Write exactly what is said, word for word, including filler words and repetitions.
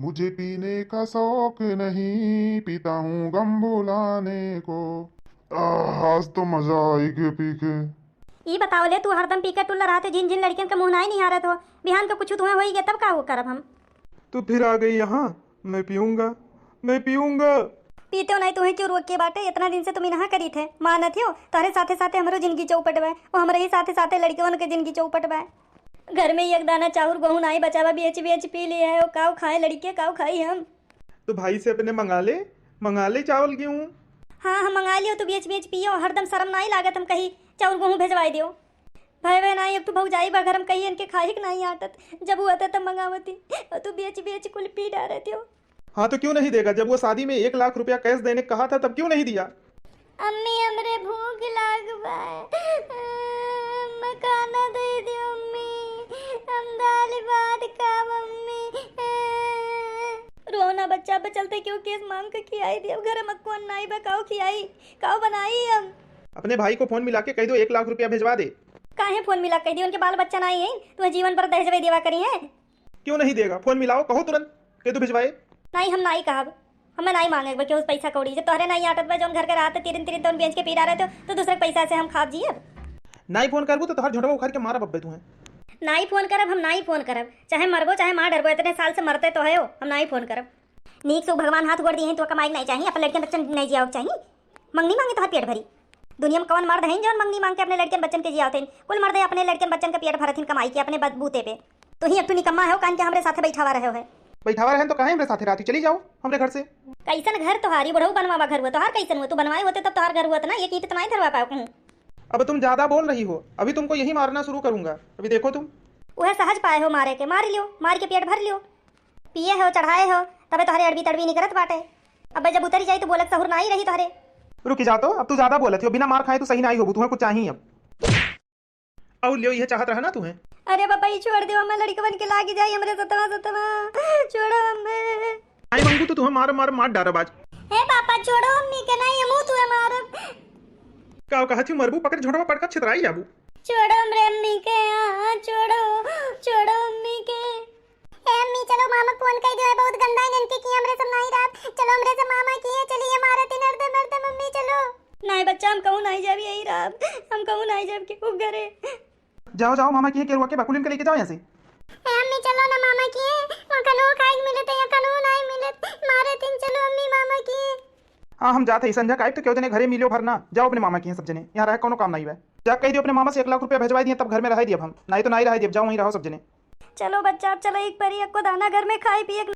मुझे पीने का शौक नहीं, पीता हूँ गम भुलाने को। आह, आज तो मजा आई के पी के। ई बताओ ले, तू हरदम पी के टुल्ला रहत हो, जिन जिन लड़कियन के मुँह नाई निहारत हो, बिहान के कुछ तुम्हें होई गया तब का हो करब हम? तू फिर आ गई यहाँ, मैं पीऊँगा, मैं पीऊँगा। पीते हो नहीं, तुम्हें क्यों रोक के बाटे? इतना दिन से तुम इनहा करी थे, मानत हो, तोहरे साथे साथे हमरो जिंदगी चौपट बा, वो हमरे ही साथे साथे लड़कियन के जिंदगी चौपट बा। घर में एक दाना चाउर गेहूं नाई बचा बा, बेच बेच पी लिए है, वो काव खाए लड़के, काव खाई हम? तो भाई से अपने मंगा ले, मंगा ले चावल गेहूं। हाँ, हम मंगा लियो, तू बेच बेच पियो, हरदम शर्म नाई लागत, हम कही चाउर गेहूं भेजवाई दियो। भाई बहन आई, एक तो भौजाई बा घर में, कही इनके खाही के नाई आटत, जब वो आते तब मंगावती, और तू बेच बेच कुल पी डारे दियो। हाँ, तो क्यों नहीं देगा? जब वो शादी में एक लाख रुपया कैश देने कहा था, तब क्यों नहीं दिया? अम्मी, हमरे भूख लाग बा, अम्मा खाना दे दे अम्मी, हम दाल भात खाब अम्मी। रो ना बच्चा, अब चलते क्यों केस मांग के खियाई दे, अब घर में कौन नाई बा, काव खियाई, काव बनाई हम? अपने भाई को फोन मिला के कह दो एक लाख रुपया भेजवा दे। काहे फोन मिला के कह दी, उनके बाल बच्चा नाई है, तुम्हें जीवन भर दहेजवे देवा करी है। क्यों नहीं देगा? फोन मिलाओ, कहो तुरंत, कह दो भिजवाए। नाई, हम नाई कहब, हमें नाई मांगे एक बार केहू से पैसा कौड़ी। जब तोहरे नाई आटत बा, जौन घर के रहत तिरिन तिरिन तौन बेच के पी रहे तो, तो दूसरे के पैसा से हम खाब जियब? नाई फोन करबू तो तोहर झोंटवा उखाड़ के मारब अब्बे तुहें। नाई फोन करब, हम नाई फोन करब, चाहे मरबो चाहे मार डरबो, इतने साल से मरते तो है हो, हम नाई फोन करब। नीक से भगवान हाथ गोड़ दिए हैं, तो कमाई के नाई चाहिए, अपन लड़कन बच्चन नाई जियावे के चाहिए। मंगनी मांगे तोहर पेट भरी। दुनिया में कौन मर्द है जौन मंगनी मांग के अपने लड़कन बच्चन के जियावत हैं? कुल मर्द अपने लड़कन बच्चन के पेट भरत हैं कमाई के अपने बद-, बूते पे। तू ही एक ठो निकम्मा है, कान के हमरे साथे बैठावा रहे हो है। बैठावा रहे तो काहे हमरे साथे रहती? चली जाओ हमरे घर से। कैसन घर तोहारी बुढ़ऊ बनवावा घर हुआ? तोहार कैसन हुआ? तू बनवाए होते तब तोहार घर हुआ था ना, एक ईंट तो नाई धरवा पाओ कहूँ। अब तुम ज्यादा बोल रही हो, अभी तुमको यही मारना शुरू करूंगा, अभी देखो तुम। वह सहज पाए हो मारे के, मार लियो, मार के पेट भर लियो। पिए हो, चढ़ाए हो, तबे तोहरे अड़बी तड़बी निकरत बाटे। अबे जब उतरी जाई तो बोलक सहूर नाई रही तोहरे। रुकी जा तो, अब तू ज्यादा बोलत हो, बिना मार खाए तू सही नाई होबू, तुहें कुछ चाहिए अब। और लियो, यह चाहत रहा ना तुहें। अरे बाबा, ई छोड़ दियो, हमें लड़कवन के लागी जाई, हमरे सतवा सतवा, छोड़ो हमें। आई मंगू तो तुहें मार मार मार डारब आज। हे पापा, छोड़ो अम्मी के, नाई हमू तुहें मारब। का कहत ही मरबू, पकड़ झोंटवा पटका छितराई जाबू। छोड़ो हमरे अम्मी के, हाँ, छोड़ो, छोड़ो अम्मी के। ए अम्मी, चलो मामा फोन कई दियो है, बहुत गंदा है इनके किया, हमरे सब नाई रात। चलो हमरे सब मामा किया चलिए, मारे तीन अर्धे मर्दे मम्मी, चलो। नाई बच्चा, हम कहूँ नाई जाबी, यही रात हम कहूँ नाई जाब के उ घरे। जाओ, जाओ, मामा किया केरुआ के बकुलिन के लेके जाओ यहाँ से। ए अम्मी, चलो ना मामा किया, वहाँ कनो खाए के मिले तो यहाँ कनो नाई मिले, मारे तीन, चलो अम्मी मामा किया। हाँ, हम जात है, संझा काइब तो क्यों जने घरे मिलो भरना। जाओ अपने मामा किया सब जने, यहाँ रहे कोनो काम नाई बा। जा कह दियो अपने मामा से एक लाख रुपया भेजवाई दिए, तब घर में रह दिए अब हम, नाई तो नाई रह दिए, जाओ वहीं रहो सब जने। चलो बच्चा, अब चलो, एक परी एको दाना घर में खाए पिए के